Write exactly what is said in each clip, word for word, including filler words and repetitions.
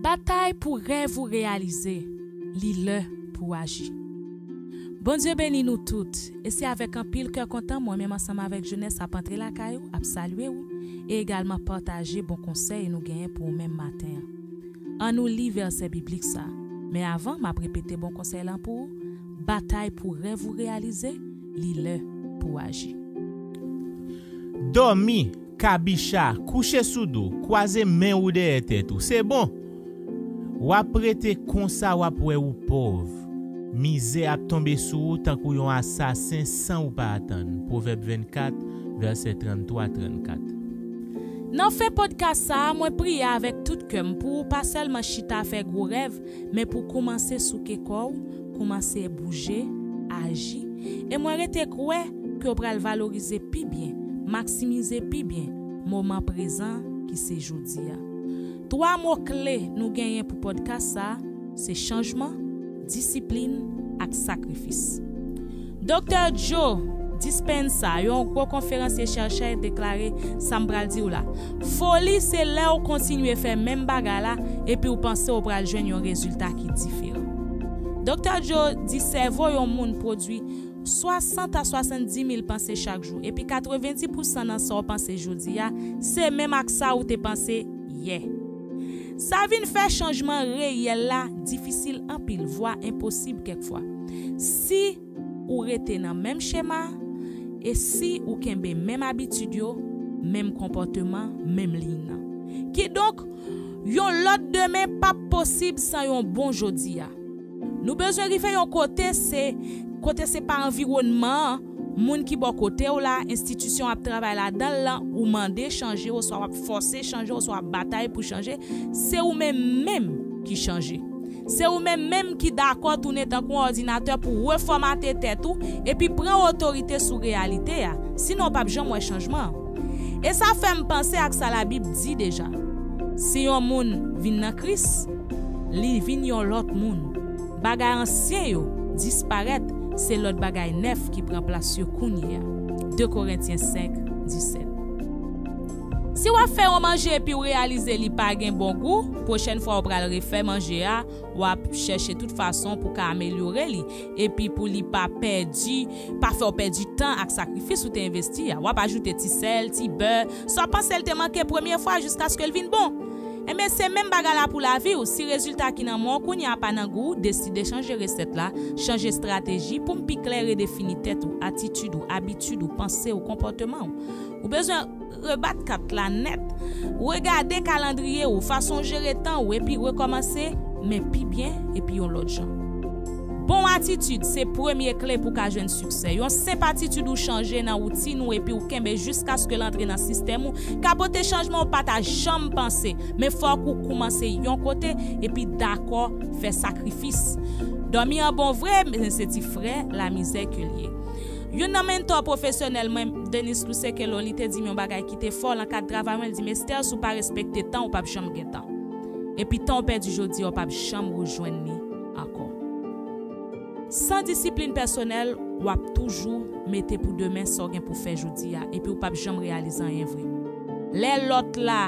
Batay pou rèv ou reyalize, li lè pou w aji. Bondye beni nou tout, e se avèk anpil kè kontan mwen menm ansanm avèk Jenès ap antre lakay ou, ap salye ou, e egalman pataje bon konsèy nou genyen pou ou menm maten an. Annou li vèsè biblik sa. Men avan, m ap repete bon konsèy lan pou ou, batay pou rèv ou reyalize, li lè pou w aji. Dòmi, kabicha, kouche sou do, kwaze men ou dèyè tèt ou, se bon. W ap rete konsa, w ap wè ou pòv. Mizè ap tonbe sou ou tankou yon asasen san ou pa atann. Pwovèb vennkat, vèsè tranntwa, trannkat. Nan fen podcast sa a, mwen priye avèk tout kè m pou ou pa sèlman chita fè gwo rèv, men pou w koumanse souke kò w, koumanse bouje, aji. E mwen rete kwè ke w pral valorize pi byen, maksimize pi byen moman prezan ki se jodi a. Twa mo kle nou genyen pou podcast sa a, se chanjman, disiplin ak sakrifis. Doktè Joe Dispenza, yon gwo konferansye chèchè, deklare sa m pral di w la. Foli se lè w kontinye fè menm bagay la epi w panse w pral jwenn yon rezilta ki diferan. Doktè Joe di sèvo yon moun pwodui swasant a swasanndimil panse chak jou, epi katrevendi pousan nan sa w panse jodi a se menm ak sa ou te panse yè. Sa vin fè chanjman reyèl la difisil anpil, vwa enposib kèk fwa. Si ou rete nan menm chema a, e si ou kenbe menm abitid yo, menm konpòteman, menm liy nan. Kidonk, yon lòt demen p ap posib san yon bon jodi a. Nou bezwen rive yon kote, se kote se pa anviwònman an, moun ki bò kote w la, enstitisyon w ap travay ladan l lan, ou mande chanje, oswa w ap fòse chanje, oswa w ap batay pou chanje, se ou menm menm ki chanje. Se ou menm menm ki dakò tounen tankou yon òdinatè pou refòmate tèt ou epi pran otorite sou reyalite a, sinon w p ap janm wè chanjman an. E sa fè m panse ak sa Labib di deja. Si yon moun vin nan Kris, li vin yon lòt moun. Bagay ansyen yo disparèt, se lòt bagay nèf ki pran plas yo kounye a. De Korentyen senk, disèt. Si w ap fè yon manje epi w reyalize li pa gen bon gou, pwochèn fwa w pral refè manje a, w ap chèche tout fason pou w ka amelyore li, epi pou li pa pèdi, pa fè w pèdi tan ak sakrifis ou te envesti a. W ap ajoute ti sèl, ti bè, sa w panse l te manke premye fwa jiskaske l vin bon. Enben, se menm bagay la pou lavi w. Si rezilta ki nan men w kounye a pa nan gou w, deside chanje resèt la, chanje estrateji pou m pi klè redefini tèt ou, atitid ou, abitid ou, panse w, konpòteman w. Ou bezwen rebat kat la nèt. Regade kalandriye w, fason w jere tan w, epi rekòmanse, men pi byen, epi yon lòt jan. Bon atitid se premye kle pou w ka jwenn siksè. Yon senp atitid ou chanje nan woutin ou epi w kenbe jiskaske l antre nan sistèm ou ka pote chanjman ou pa ta janm panse. Men fòk ou koumanse yon kote epi dakò fè sakrifis. Dòmi an bon vre, men se ti frè lamizè ke l ye. Youn nan mentò pwofesyonèl mwen, Dennis Lusekelo, li te di m yon bagay ki te fò lan kad travay mwen. Li di m, Esther, si w pa respekte tan, ou p ap janm gen tan. Epi tan w pèdi jodi a, w p ap janm rejwenn li ankò. San disiplin pèsonèl, w ap toujou mete pou demen sa w gen pou fè jodi a, epi w p ap janm reyalize anyen vre. Lè lòt la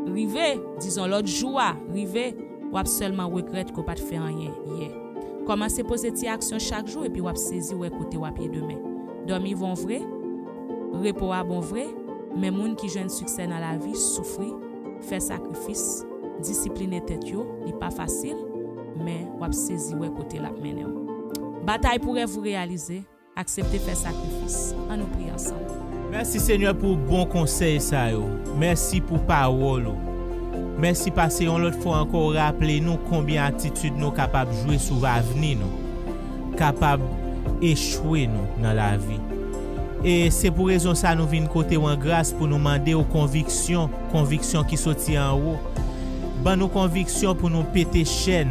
rive, dizon lòt jou a rive, w ap sèlman regrèt ke w pa t fè anyen yè. Kòmanse poze ti aksyon chak jou epi w ap sezi wè kote w ap ye demen. Dòmi bon vre, repo a bon vre, men moun ki jwenn siksè nan lavi soufri, fè sakrifis, disipline tèt yo, li pa fasil, men w ap sezi wè kote l ap mennen w. Batay pou rèv ou reyalize, aksepte fè sakrifis. Ann nou priye ansanm. Mèsi Senyè pou bon konsèy sa yo. Mèsi pou pawòl ou. Mèsi paske yon lòt fwa ankò ou raple nou konbyen atitid nou kapab jwe sou avni nou, kapab echwe nou nan lavi. E se pou rezon sa nou vin kote w an gras pou nou mande w konviksyon, konviksyon ki soti anwo. Ban nou konviksyon pou nou pete chèn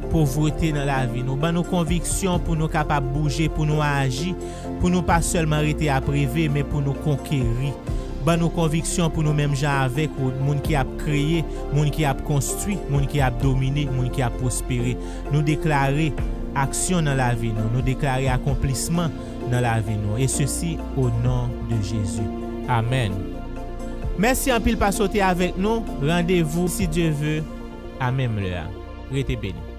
povrete nan lavi nou. Ban nou konviksyon pou nou kapab bouje, pou nou aji, pou nou pa sèlman rete ap reve, men pou nou konkeri. Ban nou konviksyon pou nou menm jan avèk ou, moun ki ap kreye, moun ki ap konstwi, moun ki ap domine, moun ki ap pwospere. Nou deklare aksyon nan lavi nou. Nou deklare akonplisman nan lavi nou. E sesi o non de Jezi. Amèn. Mèsi anpil paske w te avèk nou. Randevou, si Dye ve, a menm lè a. Rete beni.